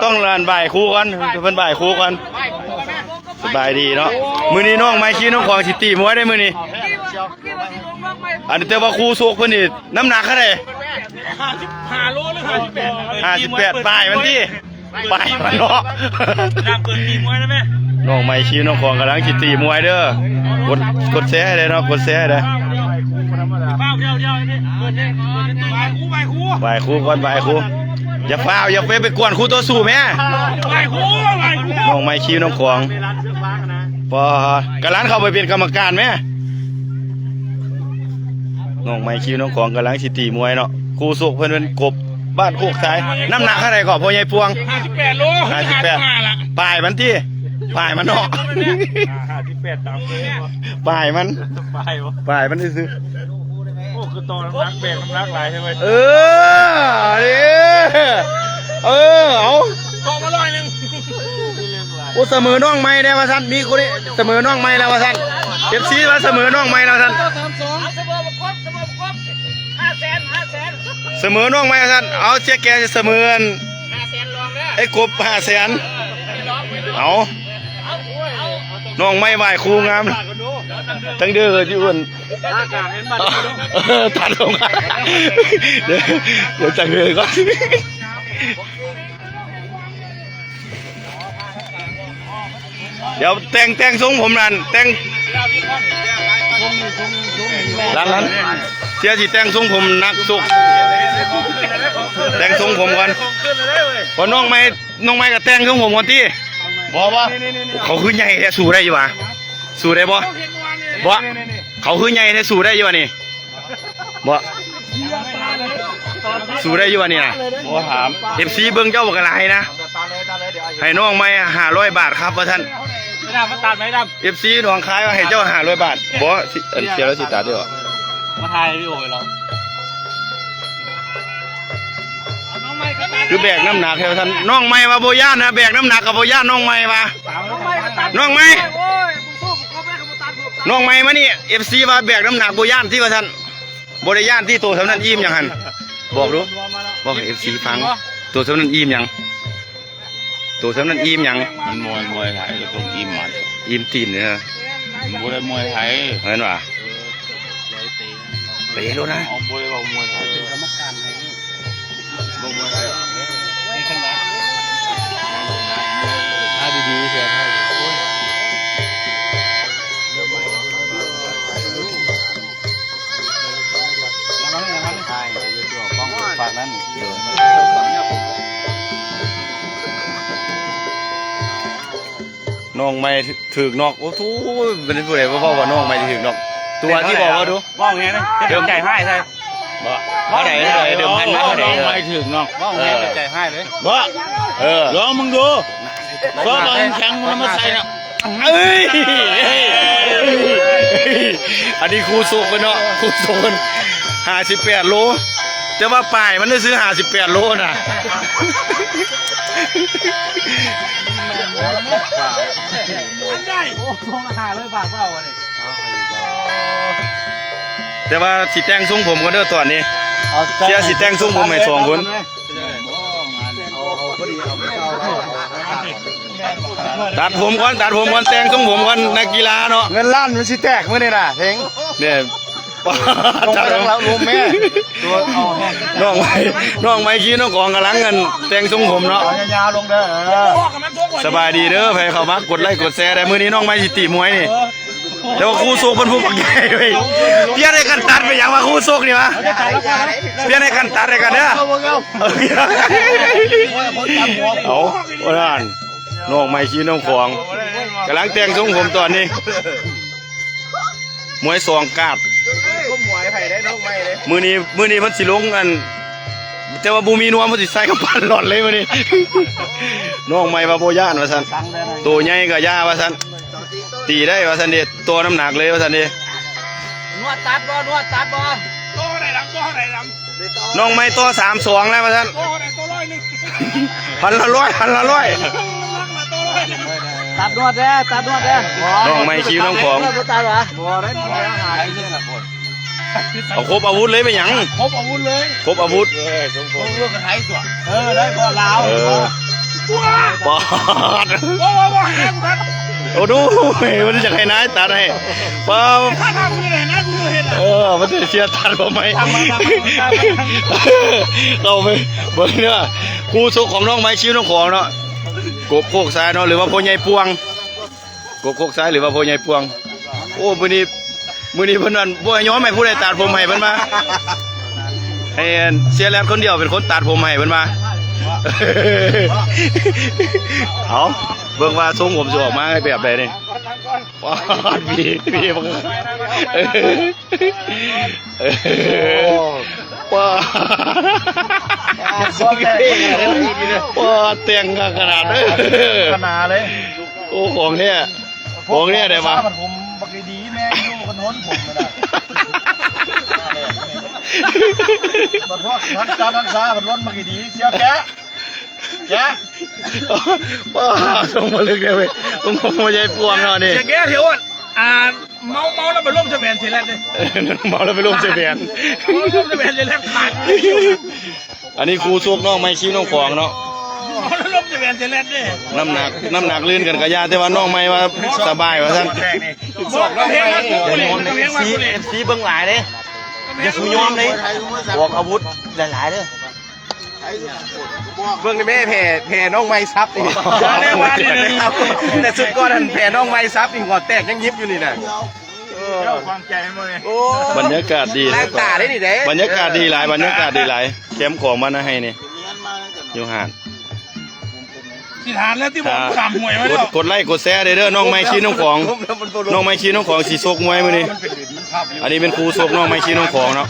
ຕ້ອງລານບາຍຄູກ່ອນ ເພິ່ນບາຍຄູກ່ອນ. ສະບາຍດີເນາະ. ມື້ນີ້ນ້ອງໄມຄີນ້ອງຂອງຊິຕີມວຍໄດ້ມື້ນີ້. ອັນແຕ່ວ່າຄູ່ຊົກເພິ່ນນີ້ນ້ຳໜັກເທົ່າໃດ? ຫ້າສິບຫ້າໂລ ຫຼື ຫ້າສິບແປດ ຫ້າສິບແປດ ປາຍມັນຕິ ປາຍມັນເນາະ. ນ້ອງໄມຄີນ້ອງຂອງກຳລັງຊິຕີມວຍເດີ. ກົດ ກົດແຊໃຫ້ເດີເນາະ ກົດແຊໃຫ້ເດີ. ບາຍຄູກ່ອນ ບາຍຄູ. ຢ່າຟ້າວ ຢ່າໄປ ໄປກວນຄູ່ຕໍ່ສູ້ແມ້. ນ້ອງໄມຄີນ້ອງຂອງ ປາ ກຳລັງເຂົ້າໄປເປັນກຳມະການແມ້. ນ້ອງໄມຄີນ້ອງຂອງກຳລັງຊິຕີມວຍເນາະ. ຄູ່ຊົກເພິ່ນເປັນກົບບ້ານໂຄກຊາຍ. ນ້ຳໜັກເທົ່າໃດກໍພໍ່ໃຫຍ່ປວງ? ຫ້າສິບແປດໂລ ຫ້າສິບແປດ ຫ້າສິບຫ້າລະ ປາຍມັນຕິ ປາຍມັນເນາະ. ຫ້າສິບແປດ ຕາມເລີຍ ປາຍມັນ ປາຍບໍ່ ປາຍມັນຊື່ໆ. ໂອ້ ຄືຕໍ່ນ້ຳໜັກ ແບກນ້ຳໜັກຫຼາຍແທ້ເວີຍ. ເອີ ເອີ ເອີ ເອົາ ຕໍ່ມາຮ້ອຍໜຶ່ງ. ໂອ້ ສະເໝີນ້ອງໃໝ່ແດ່ວ່າຊັ້ນ ມີຄົນນີ້ສະເໝີນ້ອງໃໝ່ແລ້ວວ່າຊັ້ນ. ເອັຟຊີວ່າສະເໝີນ້ອງໃໝ່ແລ້ວວ່າຊັ້ນ. ສະເໝີນ້ອງໃໝ່ວ່າຊັ້ນ. ເອົາ ເຊຍແກສະເໝີອັນ ຫ້າແສນລອງເດີ ໄອ້ກົບ ຫ້າແສນ. ເອົາ ນ້ອງໃໝ່ໄຫວ້ຄູງາມ ຕັ້ງເດີຢູ່ອັນ ເອີ ຕັດລົງ ດຽວ ດຽວຈັກເດີກ່ອນ. ດຽວແຕ່ງ ແຕ່ງຊົງຜົມນັ້ນ ແຕ່ງ ລັນ ລັນ ເສຍຊິແຕ່ງຊົງຜົມນັກຊົກ ແຕ່ງຊົງຜົມກ່ອນ. ພໍນ້ອງໃໝ່ ນ້ອງໃໝ່ກໍແຕ່ງຊົງຜົມກ່ອນຕິ. ບໍ່ ບໍ່ ເຂົາຄືໃຫຍ່ແທ້ ສູ້ໄດ້ຢູ່ຫວາ? ສູ້ໄດ້ບໍ່? ບໍ່ ເຂົາຄືໃຫຍ່ແທ້ ສູ້ໄດ້ຢູ່ຫວານີ້? ບໍ່ ສູ້ໄດ້ຢູ່ຫວານີ້ນະ? ບໍ່ຖາມ ເອັຟຊີເບິ່ງເຈົ້າບັກຫຼາຍນະ. ໃຫ້ນ້ອງໃໝ່ຫ້າຮ້ອຍບາດຄັບວ່າຊັ້ນ. ໄອ້ດຳ ມາຕັດໄໝ ດຳ. ເອັຟຊີໜອງຄາຍວ່າໃຫ້ເຈົ້າຫ້າຮ້ອຍບາດ. ບໍ່ ຊິ ອັນ ເສຍແລ້ວຊິຕັດເດີ. ມາຖ່າຍວິດີໂອໃຫ້ລາວ. ຄືແບກນ້ຳໜັກແທ້ວ່າຊັ້ນ. ນ້ອງໃໝ່ວ່າບໍ່ຢ້ານນະ ແບກນ້ຳໜັກກໍບໍ່ຢ້ານ ນ້ອງໃໝ່ວ່າ. ນ້ອງໃໝ່ ນ້ອງໃໝ່ມານີ້ ເອັຟຊີວ່າແບກນ້ຳໜັກບໍ່ຢ້ານຕິວ່າຊັ້ນ. ບໍ່ໄດ້ຢ້ານຕິ ໂຕສ່ຳນັ້ນອີ່ມຫຍັງຫັ້ນ? ບອກດູ ບອກໃຫ້ເອັຟຊີຟັງ ໂຕສ່ຳນັ້ນອີ່ມຫຍັງ? ໂຕສ່ຳນັ້ນອີ່ມຫຍັງ? ມັນມວຍ ມວຍໄທກໍຕ້ອງອີ່ມມັນ ອີ່ມຕີນເດີ. ມັນບໍ່ໄດ້ມວຍໄທ ແມ່ນຫວາ? ເຕະໂລດນະ. ເຮົາບໍ່ໄດ້ເວົ້າມວຍໄທ ເປັນກຳມະການໃຫ້ ບໍ່ມວຍໄທ. ຖ້າດີໆ ເສຍ ນ້ອງໃໝ່ຖືກນອກ. ໂອ້ໂຫ ເປັນຜູ້ໃດເວົ້າວ່ານ້ອງໃໝ່ຖືກນອກ? ຕົວທີ່ບອກວ່າດູ ເວົ້າແຮງເດີ ໃຈຮ້າຍໃສ່. ບໍ່ ເທົ່າໃດ ເທົ່າໃດ ເດີມພັນມາເທົ່າໃດ? ນ້ອງໃໝ່ຖືກນອກ ເວົ້າແຮງໃຈຮ້າຍເລີຍ. ບໍ່ ເອີ ລອງມຶງດູ. ກໍບອກແຂງມັນມາໃສ່ນະ. ເອີຍ ອັນນີ້ຄູ່ຊົກເພິ່ນເນາະ ຄູ່ຊົກເພິ່ນ ຫ້າສິບແປດໂລ ແຕ່ວ່າປາຍມັນຊື່ ຫ້າສິບແປດໂລນະ. ແຕ່ວ່າຊິແຕ່ງຊົງຜົມກ່ອນເດີຕອນນີ້ ເສຍຊິແຕ່ງຊົງຜົມໃຫ້ສອງຄົນ. ຕັດຜົມກ່ອນ ຕັດຜົມກ່ອນ ແຕ່ງຊົງຜົມກ່ອນ ນັກກິລາເນາະ. ເງິນລ້ານມັນຊິແຕກມື້ນີ້ນະ ເຮັງ ນີ້ ລົງໄປທາງລາວລົມແມ່. ນ້ອງໄມ ນ້ອງໄມຄີນ້ອງກອງກຳລັງອັນແຕ່ງຊົງຜົມເນາະ. ເອົາຍາວໆລົງເດີ. ເອີ ສະບາຍດີເດີ ໃຜເຂົ້າມາກົດໄລກົດແຊໄດ້. ມື້ນີ້ນ້ອງໄມຊິຕີມວຍນີ້ ແຕ່ວ່າຄູ່ຊົກເພິ່ນຜູ້ບັກໃຫຍ່ເວີຍ. ປ່ຽນໃຫ້ກັນຕັດໄປຫຍັງວະ ຄູ່ຊົກນີ້ວະ ປ່ຽນໃຫ້ກັນຕັດໃຫ້ກັນເດີ. ເອົາ ໂອ້ ນັ້ນ ນ້ອງໄມຄີນ້ອງຂອງ ກຳລັງແຕ່ງຊົງຜົມຕອນນີ້ ມວຍສອງກາດ. ມື້ນີ້ ມື້ນີ້ເພິ່ນຊິລົງອັນ ແຕ່ວ່າບໍ່ມີນວມ ເພິ່ນຊິໃສ່ກຳປັນຫຼອດເລີຍມື້ນີ້. ນ້ອງໃໝ່ວ່າບໍ່ຢ້ານວ່າຊັ້ນ ໂຕໃຫຍ່ກໍຢ່າວ່າຊັ້ນ ຕີໄດ້ວ່າຊັ້ນເດ ຕໍ່ນ້ຳໜັກເລີຍວ່າຊັ້ນເດ. ນວດຕັດບໍ່ ນວດຕັດບໍ່? ໂຕເທົ່າໃດລຳ ໂຕເທົ່າໃດລຳ? ນ້ອງໃໝ່ຕໍ່ສາມສອງແລ້ວວ່າຊັ້ນ. ໂຕເທົ່າໃດ? ໂຕຮ້ອຍໜຶ່ງ ພັນລະຮ້ອຍ ພັນລະຮ້ອຍ. ຕັດນວດແດ່ ຕັດນວດແດ່. ນ້ອງໃໝ່ຄິວນ້ອງຂອງ ບໍ່ຕັດຫວາ? ບໍ່ໄດ້ ບໍ່ໄດ້ຫາ. ເອົາຄົບອາວຸດເລີຍ ແມ່ນຫຍັງ ຄົບອາວຸດເລີຍ ຄົບອາວຸດ. ເອີ ສົມພົງ ເອີ ໄດ້ບໍ່ລາວ? ເອີ ໂອ້ຍ ໂອ້ໂຫ ໂອ້ໂຫ ໂອ້ໂຫ ມັນຈະໃຫ້ນາຍຕັດໃຫ້ ປ້າ ເອີ ມັນຈະເສຍຕັດບໍ່ໄໝ ເຂົ້າໄປເບິ່ງເດີ ຄູ່ຊົກຂອງນ້ອງໄມ ຊີວນ້ອງຂອງເນາະ ກົບໂຄກຊາຍເນາະ ຫຼືວ່າພໍ່ໃຫຍ່ປວງ ກົບໂຄກຊາຍ ຫຼືວ່າພໍ່ໃຫຍ່ປວງ. ໂອ້ ມື້ນີ້ ມື້ນີ້ເພິ່ນນັ້ນບໍ່ຍອມໃຫ້ຜູ້ໃດຕັດຜົມໃຫ້ ເພິ່ນວ່າ ໃຫ້ເຊຍແລັດຄົນດຽວເປັນຄົນຕັດຜົມໃຫ້ ເພິ່ນວ່າ. ເອົາ ເບິ່ງວ່າຊົງຜົມຊິອອກມາແບບໃດນີ້. ປາດ ມີ ມີ ເອີ ເອີ ປາດ ປາດ ແຕ່ງຂະໜາດເດີ ຂະໜາດເລີຍ. ໂອ້ ຂອງແທ້ ຂອງແທ້ໄດ໋ວະ ຜົມບັກດີໆ ແມ່ຢູ່ກັນໂຫນຜົມນະ ບັດພວກຮັກສາຮັກສາ ມັນລົນບັກດີໆ ເສຍແກະ ແກະ ປ້າ ຊົງບໍ່ລຶກເດ້ເວີຍ ຊົງບໍ່ໃຫຍ່ປວງເນາະນີ້ ເສຍແກະ ເສຍອ້ວນ ອ່າ ເມົາ ເມົາແລ້ວໄປລົມໃສ່ແຫວນເສຍແລັດເດ້ ເມົາແລ້ວໄປລົມໃສ່ແຫວນ ເມົາລົມໃສ່ແຫວນເສຍແລັດຂາດ. ອັນນີ້ຄູ່ຊົກນ້ອງໄມ ຊີວນ້ອງຂອງເນາະ ເມົາແລ້ວລົມໃສ່ແຫວນເສຍແລັດເດ້ ນ້ຳໜັກ ນ້ຳໜັກລື່ນກັນກະຢ່າ ແຕ່ວ່ານ້ອງໄມວ່າສະບາຍວ່າຊັ້ນ ບອກເພງວ່າກູນີ້ ເອັຟຊີ ເອັຟຊີເບິ່ງຫຼາຍເດ້ ຢ່າສູ່ຍອມເດ້ ອອກອາວຸດຫຼາຍໆເດີ. ເບິ່ງນີ້ແມ່ ແຜ ແຜນ້ອງໄມຊັບນີ້ ແຕ່ຊຸດກ່ອນຫັ້ນແຜນ້ອງໄມຊັບນີ້ ຫົວແຕກຍັງຍິບຢູ່ນີ້ນະ. ເອີ ເຈົ້າຂອງໃຈໝົດເລີຍ ໂອ້ ບັນຍາກາດດີ ແລງຕາໄດ້ນີ້ເດ້ ບັນຍາກາດດີຫຼາຍ ບັນຍາກາດດີຫຼາຍ ແຄມຂອງມານະໄຮນີ້ ຢູ່ຫາດ ຊິຖານແລ້ວຕິ ບໍ່ຂ້າມຫ້ວຍມາແລ້ວ ກົດ ກົດໄລ້ກົດແຊເດີ ນ້ອງໄມ ຄີນ້ອງຂອງ ນ້ອງໄມ ຄີນ້ອງຂອງຊິຊົກມວຍມື້ນີ້ ອັນນີ້ເປັນຄູ່ຊົກນ້ອງໄມ ຄີນ້ອງຂອງເນາະ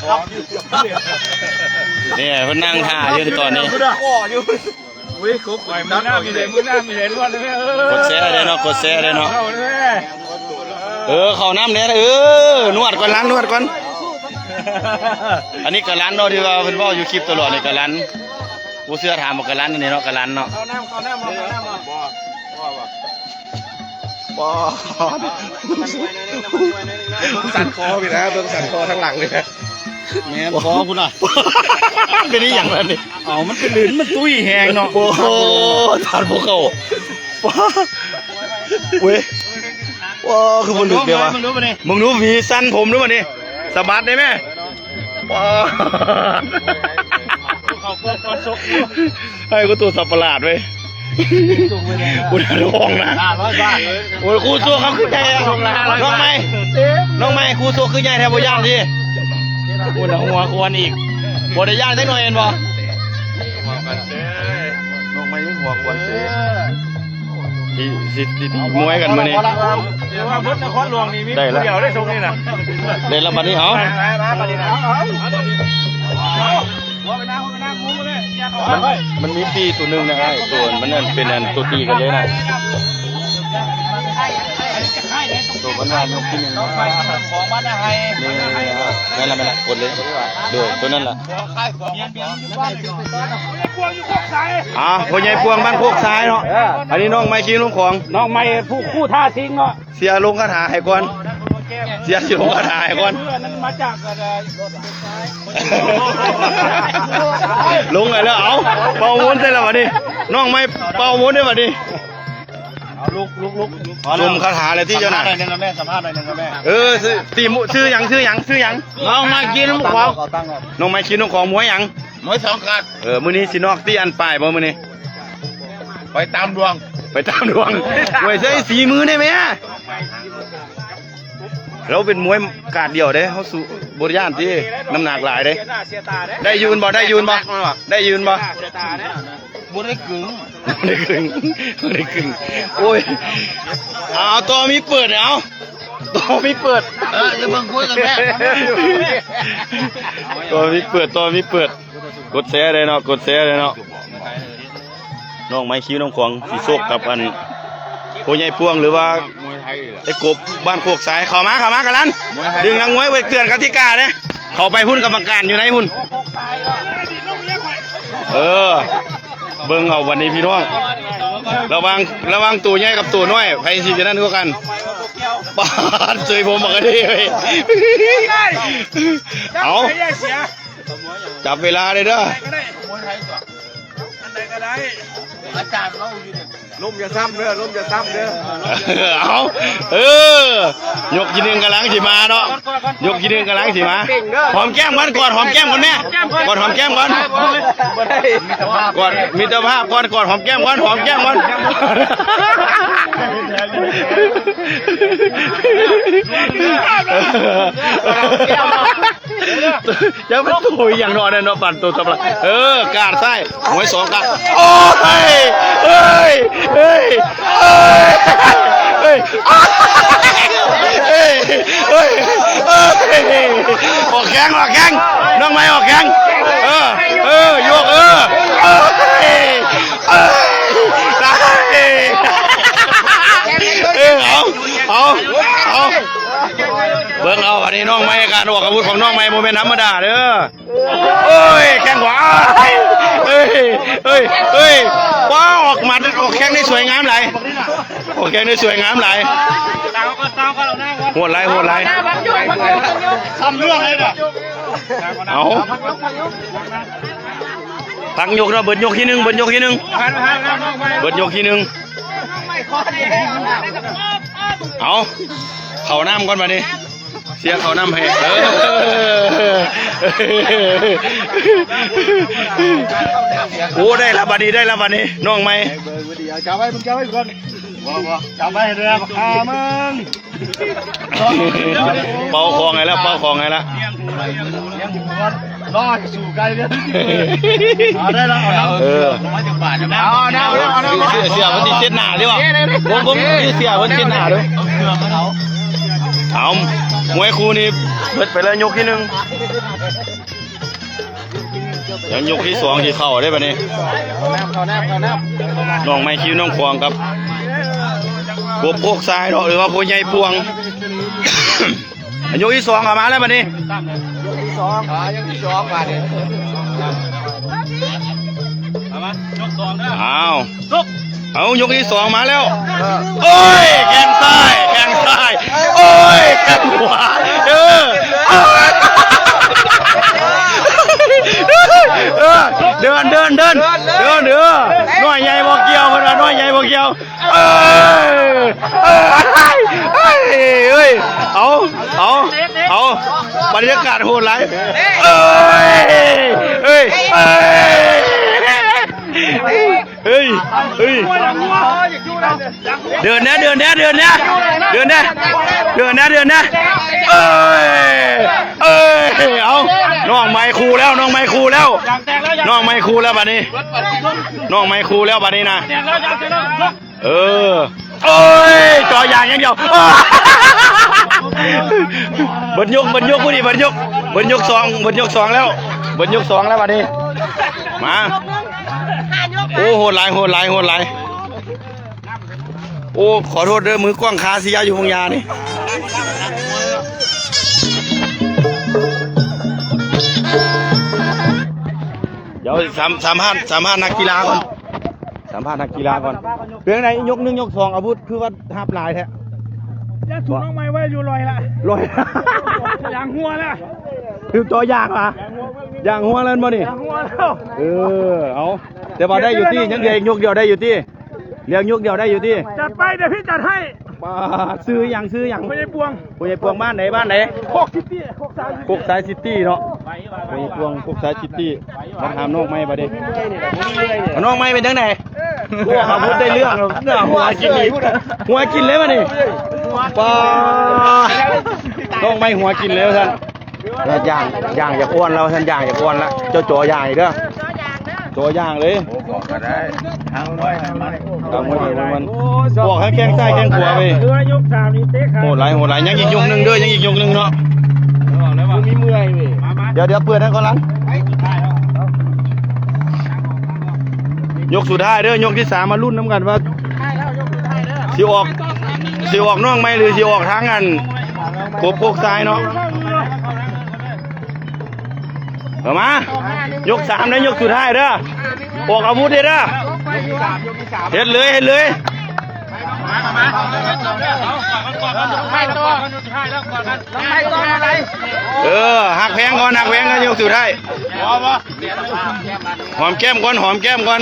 ນີ້ເພິ່ນນັ່ງຖ້າຢູ່ຕອນນີ້ ໂອ້ຍ ຄົບ ມື້ໜ້າມີເດ້ ມື້ໜ້າມີເດ້ ລວດເລີຍ ເອີ ກົດແຊເດີເນາະ ກົດແຊເດີເນາະ ເອີ ເຂົ້ານຳແດ່ ເອີ ນວດກ່ອນ ລ້າງນວດກ່ອນ ອັນນີ້ກະລັນເນາະ ທີ່ວ່າເພິ່ນເວົ້າຢູ່ຄລິບຕະຫຼອດນີ້ ກະລັນ ບໍ່ເຊື່ອຖາມວ່າກະລັນນີ້ເນາະ ກະລັນເນາະ ເຂົ້ານ້ຳ ເຂົ້ານ້ຳ ເຂົ້ານ້ຳ ບໍ່ ບໍ່ ບໍ່ ເບິ່ງສັນຄໍພີ້ນະ ເບິ່ງສັນຄໍທາງຫຼັງນີ້ນະ ແມ່ນຄໍພຸ້ນນະ ເປັນອີ່ຫຍັງລະນີ້ ເອົາ ມັນເປັນລື່ນ ມັນຕຸ້ຍແຮງເນາະ ໂອ້ໂຫ ທານບໍ່ເຂົ້າ ໂອ້ຍ ໂອ້ ຄືບໍ່ລຶກເດ້ວະ ເບິ່ງດູບັດນີ້ ເບິ່ງດູ ມີສັ້ນຜົມດູບັດນີ້ ສະບັດໄດ້ແມ ປາດ ເຂົ້າພວກກ່ອນຊົກຢູ່ ໃຫ້ກູໂຕສັບປະຫຼາດເວີຍ ອຸດອາລົງນະ ຫ້າຮ້ອຍບາດ ໂອ້ຍ ຄູ່ຊົກເຂົາຄືໃຫຍ່ແທ້ ນ້ອງໃໝ່ ນ້ອງໃໝ່ ຄູ່ຊົກຄືໃຫຍ່ແທ້ ບໍ່ຢ້ານຕິ ພຸ້ນນະ ຫົວຄວນອີກ ບໍ່ໄດ້ຢ້ານຈັກໜ້ອຍແມ່ນບໍ່ ນ້ອງໃໝ່ຍັງຫົວຄວນເສຍ ຊິ ຊິ ຊິຕີມວຍກັນມື້ນີ້ ແຕ່ວ່າເບິດນະຄອນຫຼວງນີ້ມີຜູ້ດຽວໄດ້ຊົກນີ້ນະ ໄດ້ລະບັດນີ້ ເອົາ ມັນ ມັນມີປີ້ໂຕໜຶ່ງນະອ້າຍ ໂຕມັນນັ້ນເປັນອັນໂຕຕີກັນເລີຍນະ ໂຕມັນວ່າຍົກທີໜຶ່ງ ຂອງມັນນະໃຫ້ ນີ້ ແມ່ນລະ ແມ່ນລະ ກົດເລີຍ ໂດຍ ໂຕນັ້ນລະ ອ່າ ພໍ່ໃຫຍ່ປວງບ້ານໂຄກຊາຍເນາະ ອັນນີ້ນ້ອງໃໝ່ ຄີນ້ອງຂອງ ນ້ອງໃໝ່ ຜູ້ ຄູ່ທ້າຊິງເນາະ ເສຍລົງຄາຖາໃຫ້ກ່ອນ ເສຍຊິລົງຄາຖາໃຫ້ກ່ອນ ອັນນັ້ນມາຈາກ ລົງໄປແລ້ວ ເອົາ ເປົ່າວົນໃສ່ແລ້ວບັດນີ້ ນ້ອງໃໝ່ເປົ່າວົນເດ້ບັດນີ້ ເອົາ ລຸກ ລຸກ ລຸກ ຊົມຄາຖາແລ້ວຕິເຈົ້ານະ ສຳພາດໜ້ອຍໜຶ່ງແມ່ ສຳພາດໜ້ອຍໜຶ່ງແມ່ ເອີ ຊື່ ຕີ ຊື່ຫຍັງ ຊື່ຫຍັງ ຊື່ຫຍັງ ນ້ອງໃໝ່ ຄີນ້ອງຂອງ ນ້ອງໃໝ່ ຄີນ້ອງຂອງ ມວຍຫຍັງ ມວຍສອງຂາດ ເອີ ມື້ນີ້ຊິນອກຕິ ອັນປາຍບໍ່ມື້ນີ້ ໄປຕາມດວງ ໄປຕາມດວງ ມວຍໃຊ້ສີມືໄດ້ແມ ລາວເປັນມວຍກາດດຽວເດ້ ເຮົາສູ້ບໍ່ຢ້ານຕິ ນ້ຳໜັກຫຼາຍເດ້ ໄດ້ຢູ່ບໍ່ ໄດ້ຢູ່ບໍ່ ໄດ້ຢູ່ບໍ່ ບໍ່ໄດ້ກຶງ ບໍ່ໄດ້ກຶງ ບໍ່ໄດ້ກຶງ ໂອ້ຍ ເອົາ ຕໍ່ມີເປີດ ເອົາ ຕໍ່ມີເປີດ ເອີ ຈະເບິ່ງຄຸຍກັນແທ້ ຕໍ່ມີເປີດ ຕໍ່ມີເປີດ ກົດແຊເດ້ເນາະ ກົດແຊເດ້ເນາະ ນ້ອງໄມ ຄິວ ນ້ອງຂອງ ຊິຊົກກັບອັນ ໂພໃຫຍ່ພວງ ຫຼືວ່າ ໄອ້ກົບ ບ້ານໂຄກຊາຍ ເຂົ້າມາ ເຂົ້າມາ ກະລັນ ດຶງນັກມວຍໄປເຕືອນກະຕິກາເດ້ ເຂົ້າໄປພຸ້ນ ກຳມະການຢູ່ໃນພຸ້ນ ເອີ ເບິ່ງເອົາບັດນີ້ພີ່ນ້ອງ ລະຫວ່າງ ລະຫວ່າງໂຕໃຫຍ່ກັບໂຕນ້ອຍ ໃຜຊິຊະນະກວ່າກັນ ປາດ ເຊີຍຜົມບັກກະເດເວີຍ ເອົາ ຈັບເວລາເດີ ອັນໃດກະໄດ້ ອາຈານເຮົາຢູ່ນີ້ ລົມຢ່າຊ້ຳເດີ ລົມຢ່າຊ້ຳເດີ. ເອົາ ເອີ ຍົກທີໜຶ່ງກຳລັງຊິມາເນາະ ຍົກທີໜຶ່ງກຳລັງຊິມາ. ຫອມແກ້ມກ່ອນ ກອດຫອມແກ້ມກ່ອນແມ່ ກອດຫອມແກ້ມກ່ອນ ກອດມິດຕະພາບກ່ອນ ກອດຫອມແກ້ມກ່ອນ ຫອມແກ້ມກ່ອນ. ຢ່າໄປໂຕອີ່ຫຍັງເນາະ ອັນນັ້ນເນາະ ປັ່ນໂຕສຳລັບ ເອີ ກາດຊ້າຍ ມວຍສອງກາດ ໂອ້ຍ ເອີຍ ເອີຍ ເອີຍ ເອີຍ ເອີຍ ເອີຍ ອອກແຂ້ງ ອອກແຂ້ງ ນ້ອງໃໝ່ອອກແຂ້ງ ເອີ ເອີ ຍົກ ເອີ ເອີຍ ເອີຍ ເອີຍ ເອົາ ເອົາ ເອົາ ເບິ່ງເອົາ ອັນນີ້ນ້ອງໃໝ່ ການອອກອາວຸດຂອງນ້ອງໃໝ່ບໍ່ແມ່ນທຳມະດາເດີ. ໂອ້ຍ ແຂ້ງຂວາ ເອີຍ ເອີຍ ເອີຍ ວ້າວ ອອກໝັດ ອອກແຂ້ງໄດ້ສວຍງາມຫຼາຍ ອອກແຂ້ງໄດ້ສວຍງາມຫຼາຍ ໂຫດຫຼາຍ ໂຫດຫຼາຍ. ເອົາ ພັກຍົກເນາະ ເບິດຍົກທີໜຶ່ງ ເບິດຍົກທີໜຶ່ງ ເບິດຍົກທີໜຶ່ງ. ເອົາ ເຂົ້ານ້ຳກ່ອນບາດນີ້ ເສຍເຂົ້ານ້ຳໃຫ້ ເອີ ໂອ້ ໄດ້ລະບາດນີ້ ໄດ້ລະບາດນີ້ ນ້ອງໃໝ່ ຈັບໄວ້ ມຶງຈັບໄວ້ກ່ອນ ບໍ່ ບໍ່ ຈັບໄວ້ເດີ ພາມຶງ ເປົ່າຂອງໃຫ້ລະ ເປົ່າຂອງໃຫ້ລະ ລອໃຫ້ສູ່ໄກ່ເດີ ເອົາໄດ້ລະ ເອົານຳ ເອີ ເອົານຳ ເອົານຳ ເສຍ ເສຍເພິ່ນຊິເຊັດໜ້າເດ້ ເບິ່ງ ເບິ່ງ ເສຍເພິ່ນເຊັດໜ້າເດ້. ເອົາ ມວຍຄູ່ນີ້ເບິດໄປແລ້ວຍົກທີໜຶ່ງ ຍັງຍົກທີສອງຊິເຂົ້າເດ້ບາດນີ້ ນ້ອງໃໝ່ຄິວນ້ອງຂວາງກັບ ກົບໂຄກຊາຍເນາະ ຫຼືວ່າພໍ່ໃຫຍ່ປວງ ຍົກທີສອງເຂົ້າມາແລ້ວບາດນີ້ ຍົກທີສອງ ອ່າ ຍົກທີສອງບາດນີ້ ເອົາມາ ຍົກສອງເດີ ອ້າວ ຍົກ ເອົາ ຍົກທີສອງມາແລ້ວ ເອີ ໂອ້ຍ ແຂ້ງຊ້າຍ ແຂ້ງຊ້າຍ ໂອ້ຍ ແຂ້ງຂວາ ເອີ ເອີ ເດີນ ເດີນ ເດີນ ເດີນ ເອີ ນ້ອຍໃຫຍ່ບໍ່ກ່ຽວ ເພິ່ນວ່ານ້ອຍໃຫຍ່ບໍ່ກ່ຽວ. ເອີ ເອີ ເອີ ເອີ ເອີ ເອົາ ເອົາ ເອົາ ບັນຍາກາດໂຫດຫຼາຍ ເອີ ເອີ ເອີ ເອີ ເອີ ເດີນແດ່ ເດີນແດ່ ເດີນແດ່ ເດີນແດ່ ເດີນແດ່ ເດີນແດ່ ເອີ ເອີ ເອົາ ນ້ອງໃໝ່ຄູ່ແລ້ວ ນ້ອງໃໝ່ຄູ່ແລ້ວ ນ້ອງໃໝ່ຄູ່ແລ້ວບາດນີ້ ນ້ອງໃໝ່ຄູ່ແລ້ວບາດນີ້ນະ ເອີ ໂອ້ຍ ເຈາະຢາງຢ່າງດຽວ ເບິດຍົກ ເບິດຍົກ ຜູ້ນີ້ເບິດຍົກ ເບິດຍົກສອງ ເບິດຍົກສອງແລ້ວ ເບິດຍົກສອງແລ້ວບາດນີ້ ມາ ໂອ້ ໂຫດຫຼາຍ ໂຫດຫຼາຍ ໂຫດຫຼາຍ ໂອ້ ຂໍໂທດເດີ ມືກ້ອງຄາເສຍຢູ່ໂຮງຢານີ້ ດຽວສຳ ສຳພາດ ສຳພາດນັກກິລາກ່ອນ ສຳພາດນັກກິລາກ່ອນ ເປັນຈັ່ງໃດ ຍົກໜຶ່ງ ຍົກສອງ ອາວຸດຄືວ່າຮັບຫຼາຍແທ້ ຢ້ານສູນນ້ອງໃໝ່ໄວ້ຢູ່ລອຍລະ ລອຍ ຢາງຮົ່ວລະ ຖືກເຈາະຢາງຫວາ ຢາງຮົ່ວແລ້ວບໍ່ນີ້ ຢາງຮົ່ວແລ້ວ ເອີ ເອົາ ແຕ່ວ່າໄດ້ຢູ່ຕິ ຍັງເຫຼືອອີກຍົກດຽວໄດ້ຢູ່ຕິ ເຫຼືອຍົກດຽວໄດ້ຢູ່ຕິ ຈັດໄປ ດຽວພີ່ຈັດໃຫ້ ປ້າ ຊື່ຫຍັງ ຊື່ຫຍັງ ພໍ່ໃຫຍ່ປວງ ພໍ່ໃຫຍ່ປວງ ບ້ານໃດ ບ້ານໃດ ໂຄກຊິຕີ້ ໂຄກຊາຍ ໂຄກຊາຍຊິຕີ້ເນາະ ໂອ້ຍ ພວງ ພວກສາຍຊິດຕີ້ ມາຖາມນ້ອງໃໝ່ບາດນີ້ ນ້ອງໃໝ່ເປັນຈັ່ງໃດ? ໂອ້ ອາວຸດໄດ້ເລື່ອງ ຫົວກິນ ຫົວກິນເລີຍບາດນີ້ ປາ ນ້ອງໃໝ່ຫົວກິນເລີຍວ່າຊັ້ນ ຍ່າງ ຍ່າງຢາກອ້ວນແລ້ວວ່າຊັ້ນ ຍ່າງຢາກອ້ວນແລ້ວ ເຈົ້າຈໍຍ່າງອີກເດີ ຈໍຍ່າງເລີຍ ບອກໃຫ້ແຂ້ງຊ້າຍແຂ້ງຂວາໄປ ເຮືອຍົກສາມນີ້ເຕະຂາ ໂຫດຫຼາຍ ໂຫດຫຼາຍ ຍັງອີກຍົກໜຶ່ງເດີ ຍັງອີກຍົກໜຶ່ງເນາະ ບໍ່ມີເມື່ອຍເວີຍ ດຽວ ດຽວເປີດໃຫ້ກ່ອນຫຼັງ ຍົກສຸດທ້າຍເດີ ຍົກທີສາມ ມາລຸ້ນນຳກັນວ່າ ຊິອອກ ຊິອອກນ້ອງໃໝ່ ຫຼື ຊິອອກທາງອັນ ກົບໂຄກຊາຍເນາະ. ເອົາມາ ຍົກສາມເດີ ຍົກສຸດທ້າຍເດີ ອອກອາວຸດເດີ ເຮັດເລີຍ ເຮັດເລີຍ ເອີ ຮັກແພງກ່ອນ ຮັກແພງກ່ອນ ຍົກສຸດທ້າຍ ຫອມແກ້ມກ່ອນ ຫອມແກ້ມກ່ອນ.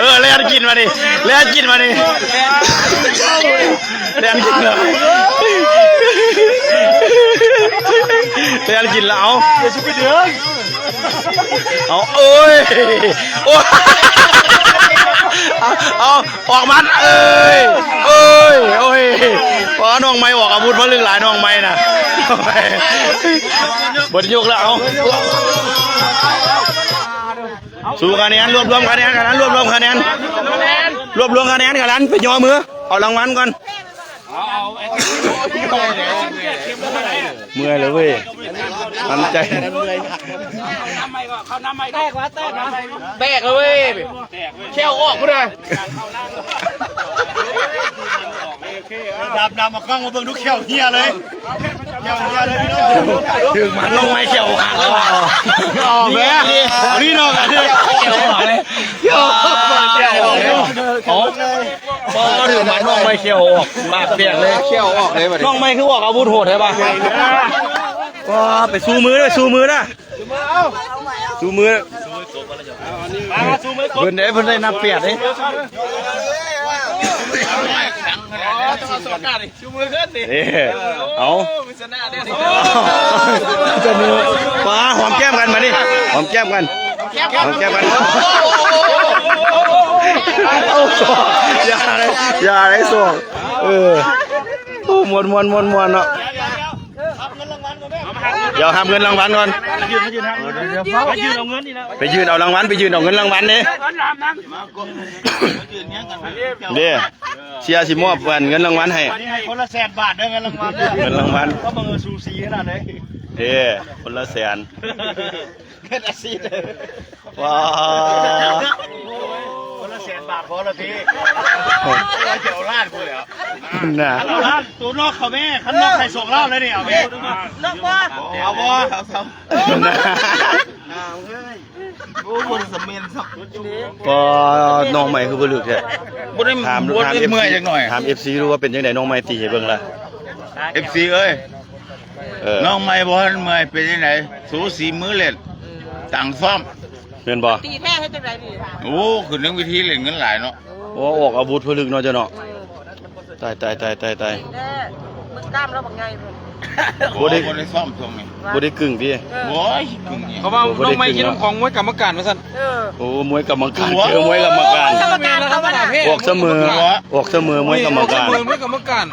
ເອີ ແລ່ນກິນມານີ້ ແລ່ນກິນມານີ້ ແລ່ນກິນແລ້ວ ແລ່ນກິນແລ້ວ ເອົາ ເອົາ ໂອ້ຍ ໂອ້ຍ ເອົາ ເອົາ ອອກມາ ເອີຍ ເອີຍ ໂອ້ຍ ອໍ ນ້ອງໃໝ່ອອກອາວຸດມາລຶກຫຼາຍ ນ້ອງໃໝ່ນະ ເບິດຍົກແລ້ວ ເອົາ ສູ້ຄະແນນ ລວບລວມຄະແນນ ຂະໜານ ລວບລວມຄະແນນ ລວບລວມຄະແນນ ຂະໜານ ໄປຍໍມື ເອົາລາງວັນກ່ອນ ເມື່ອຍແລ້ວເວີຍ ໝັ້ນໃຈ ແຕກແລ້ວເວີຍ ແຂ້ວອອກພຸ້ນນະ ດຳໆ ເອົາກ້ອງມາເບິ່ງດູ ແຂ້ວເຫ່ຍເລີຍ ແຂ້ວເຫ່ຍເລີຍພີ່ນ້ອງ ຖືກໝັ້ນນ້ອງໃໝ່ແຂ້ວຫັກແລ້ວ ອອກແລ້ວ ນີ້ເນາະ ແຂ້ວອອກເລີຍ ແຂ້ວອອກເລີຍ ໂອ້ ບໍ່ ຖືກໝັ້ນນ້ອງໃໝ່ແຂ້ວອອກ ປາກແຕກເລີຍ ແຂ້ວອອກເລີຍບັດນີ້ ນ້ອງໃໝ່ຄືອອກອາວຸດໂຫດແທ້ບາດ ກໍໄປສູ້ມືເດີ ສູ້ມືເດີ ສູ້ມື ມາ ມາ ສູ້ມື ເພິ່ນໄດ້ ເພິ່ນໄດ້ນັບແປດເດ້ ເອີ ເອົາ ຊະນະເດ້ ຊະນະ ປ້າ ຫອມແກ້ມກັນມານີ້ ຫອມແກ້ມກັນ ຫອມແກ້ມກັນ ເອົາ ຢ່າເດ້ ຢ່າເດ້ ເອີ ໂອ້ ມ່ວນໆໆໆເນາະ ດຽວຮັບເງິນລາງວັນກ່ອນ ໄປຍື່ນເອົາເງິນລາງວັນ ໄປຍື່ນເອົາເງິນລາງວັນເດ້ ເດ້ ເຊຍຊິມອບເງິນລາງວັນໃຫ້ ໃຫ້ຄົນລະແສນບາດເດີ ເງິນລາງວັນເດີ ເງິນລາງວັນ ກໍບັງເອີສູສີຂະໜາດໃດ ເດ້ ຄົນລະແສນ ເຮັດອາຊີບ ວ້າ ຄົນລະແສນບາດພໍລະຕິ ຈະເອົາລ້ານພຸ້ນແຫຼ້ວ ນະ ເອົາລ້ານ ໂຕນອກເຂົາແມ່ ຄັນນອກໃຫ້ສອງລ້ານແລ້ວນີ້ ເອົາແມ່ ນອກບໍ່ ເອົາບໍ່ ເອົາຊ້ຳ ນະ ໂອ້ ບໍ່ໄດ້ສະເໝັນຊ້ຳ ກໍນ້ອງໃໝ່ຄືບໍ່ລຶກແທ້ ບໍ່ໄດ້ ຖາມ ບໍ່ໄດ້ເມື່ອຍຈັກໜ້ອຍ ຖາມເອັຟຊີ ດູວ່າເປັນຈັ່ງໃດ ນ້ອງໃໝ່ຕີໃຫ້ເບິ່ງລະ ເອັຟຊີ ເອີຍ ເອີ ນ້ອງໃໝ່ບໍ່ທັນເມື່ອຍ ເປັນຈັ່ງໃດ ສູສີມືເຫຼັ້ນ ຕັງຊ້ອມ ແມ່ນບໍ່? ຕີແທ້ເຮັດຈັ່ງໃດນີ້? ໂອ້ ຂຶ້ນເທິງເວທີເຫຼັ້ນເງິນຫຼາຍເນາະ ໂອ້ ອອກອາວຸດຜະລຶກເນາະເຈົ້າເນາະ ເອີ ຕາຍ ຕາຍ ຕາຍ ຕາຍ ຕີແທ້ ເບິ່ງກ້າມລາວບັກໃຫຍ່ພຸ້ນ ບໍ່ໄດ້ ບໍ່ໄດ້ຊ້ອມຊ່ວງນີ້ ບໍ່ໄດ້ກຶ້ງຕິ ເອີ ບໍ່ ກຶ້ງຫຍັງ ເຂົາວ່ານ້ອງໃໝ່ຄິດນຳຂອງມວຍກຳມະການວ່າຊັ້ນ ເອີ ໂອ້ ມວຍກຳມະການ ເຈີມວຍກຳມະການ ກຳມະການເຂົາວ່າ ອອກສະເໝີ ອອກສະເໝີມວຍກຳມະການ ເອີ ມວຍກຳມະການ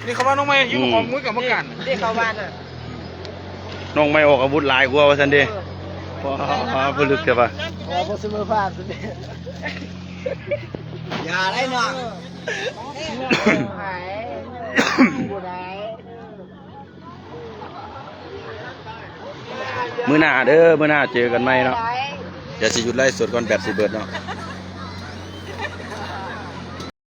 ນີ້ເຂົາວ່ານ້ອງໃໝ່ຢູ່ ອືມ ຂອງມວຍກຳມະການ ເດ້ເຂົາວ່ານະ ນ້ອງໃໝ່ອອກອາວຸດຫຼາຍກວ່າວ່າຊັ້ນເດ້ ເອີ ວ້າ ຜະລຶກແທ້ວ່າ ບໍ່ສະເໝີພາບ ຢ່າໄດ້ນ້ອງ ບໍ່ໄດ້ ມື້ໜ້າເດີ ມື້ໜ້າເຈີກັນໃໝ່ເນາະ ດຽວຊິຢຸດໄລຟ໌ສົດກ່ອນ ແບັດຊິເບິດເນາະ